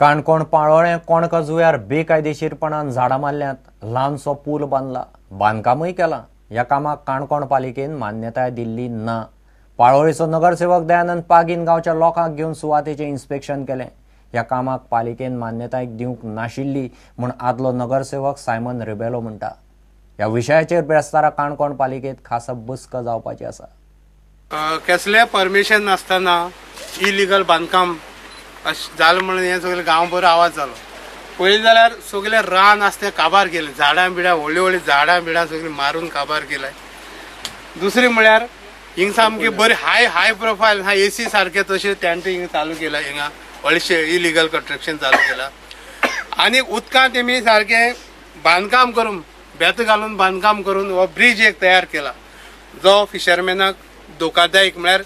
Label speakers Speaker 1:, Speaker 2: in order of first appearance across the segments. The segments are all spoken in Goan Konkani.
Speaker 1: काणकोण पाळोळें कोणका जुंव्यार बेकायदेशीरपणान झाडां मारल्यांत. ल्हानसो पूल बांदला, बांदकामूय केलां. ह्या कामाक काणकोण पालिकेन मान्यताय दिल्ली ना. पाळोळेचो नगरसेवक दयानंद पागीन गांवच्या लोकांक घेवन सुवातेचें इन्स्पेक्शन केलें. ह्या कामाक पालिकेन मान्यताय दिवंक नाशिल्ली म्हूण आदलो नगरसेवक सायमन रिबेलो म्हणटा. ह्या विशयाचेर बेस्तारा काणकोण पालिकेंत खासा बसका जावपाची आसा.
Speaker 2: कसलें परमिशन नासतना इलिगल बांदकाम अशें जालें म्हणून हें सगळें गांवभर आवाज जालो. पळयलें जाल्यार सगळें रान आसा तें काबार केलें, झाडां बिडां व्हडलीं व्हडलीं झाडां बिडां सगळीं मारून काबार केलें. दुसरें म्हळ्यार हिंगा सामकी बरी हाय प्रोफायल हा एसी सारकें तशें टेंट हिंगा चालू केला, हिंगा व्हडलेशें इलिगल कंस्ट्रक्शन चालू केलां. आनी उदकांत तेमी सारकें बांदकाम करून बेत घालून बांदकाम करून हो ब्रीज एक तयार केला, जो फिशरमॅनाक धोकादायक, म्हळ्यार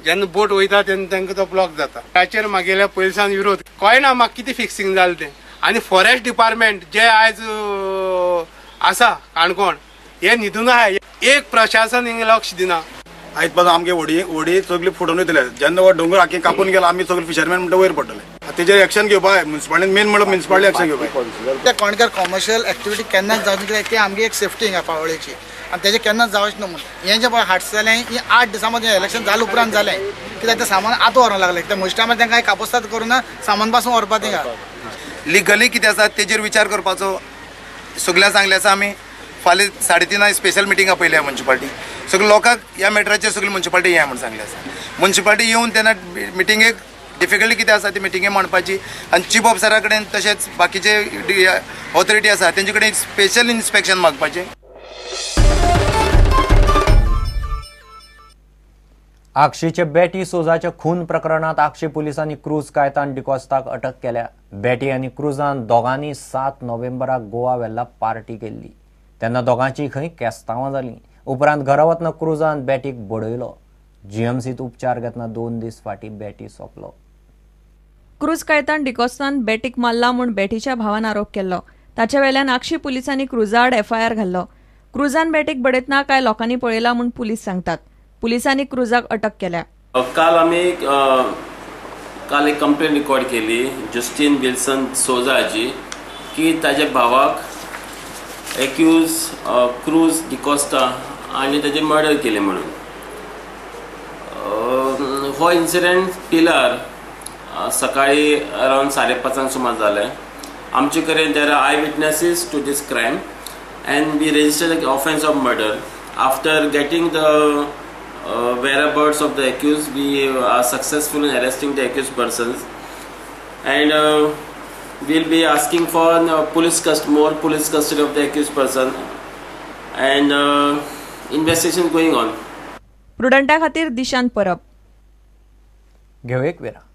Speaker 2: जेन्ना बोट वयता तेन्ना तांकां तो ब्लॉक जाता. ताचेर मागेल्या पयलसान विरोध, कळना म्हाका कितें फिक्सिंग जालें तें. आनी फॉरेस्ट डिपार्टमेंट जे आयज आसा काणकोण हे न्हिदून आहा, एक प्रशासन हिंगा लक्ष दिना.
Speaker 3: आयज पासून आमगे व्हडी व्हडी सगळी फुटून वयतले जेन्ना हो दोंगर आखी कापून गेला, आमी सगळे फिशरमॅन म्हणटा वयर पडटले. तेजेर एक्शन घेवपा जाय मुन्सिपालिटीन, मेन म्हणल्यार मुन्सिपालिटी एक्शन घेवपा जाय.
Speaker 4: त्या कोणकार कॉमर्शियल एक्टिविटी केन्नाच जावची, कित्याक ती आमगे एक सेफ्टी हिंगा पाळोळेची आनी तेजें केन्नाच जावचें न्हू म्हूण. हें जें पळय हाडस जालें, ही 8 दिसां मदीं इलेक्शन जालें उपरांत जालें, कित्याक तें सामान आतां व्हरोंक लागलें. त्या मोस्ट टायमार तांकां कापोस्ताद करून सामान पासून व्हरपा थिंगा.
Speaker 5: लिगली कितें आसा तेजेर विचार करपाचो सगळ्यांक सांगलें आसा. आमी फाल्यां 3:30 स्पेशल मिटींग आपयल्या मुन्सिपालिटी. सगळे लोकांक ह्या मॅटराचेर सगळी मुन्सिपालिटी या म्हूण सांगलें आसा. मुन्सिपालिटी येवन तेन्ना मिटिंगेक डिफिकल्टी कितें आसा ती मिटिंगे मांडपाची आनी चीफ ऑफिसरा कडेन तशेंच बाकीचे ऑथॉरिटी आसा तेंचे कडेन स्पेशल इन्स्पेक्शन मागपाचें.
Speaker 1: आगशीचे बेटी सोजाच्या खून प्रकरणात आगशी पुलिसांनी क्रूज कायतान डिकॉस्ताक अटक केल्या. बेटी आनी क्रुजान दोगांनी 7 नोव्हेंबराक गोवा वेल्ला पार्टी केल्ली तेन्ना दोगांची खंय केस्तांवां जालीं. उपरांत घरा वतना क्रुजान बेटीक बडयलो. जीएमसीत उपचार घेतना 2 दीस फाटीं बेटी सोंपलो.
Speaker 6: क्रूज कायतान डिकॉस्तान बेटीक मारला म्हूण बेटीच्या भावान आरोप केल्लो. ताच्या वेल्यान आगशी पुलिसांनी क्रुजा आड एफआयआर घाल्लो. क्रुजान बेटीक बडयतना कांय लोकांनी पळयला म्हूण पुलीस सांगतात. पुलिसांनी क्रुजाक अटक केल्या.
Speaker 7: काल आमी काल एक कंप्लेन रिकॉर्ड केली जस्टीन विल्सन सोजा हाजी की ताज्या भावाक एक्यूज क्रूज डिकॉस्टा आनी ताजें मर्डर केलें म्हणून. हो इन्सिडंट पिलार सकाळी अरावंड 5:30 सुमार जालें. आमचे कडेन there are eye witnesses to this crime and we registered offence of murder. After getting the whereabouts of the accused, we are successful in arresting the accused persons and we'll be asking for more police custody of the accused person and investigation going on.
Speaker 6: प्रुडंटा खातीर दिशांत परब.
Speaker 1: घेवं एक विराम.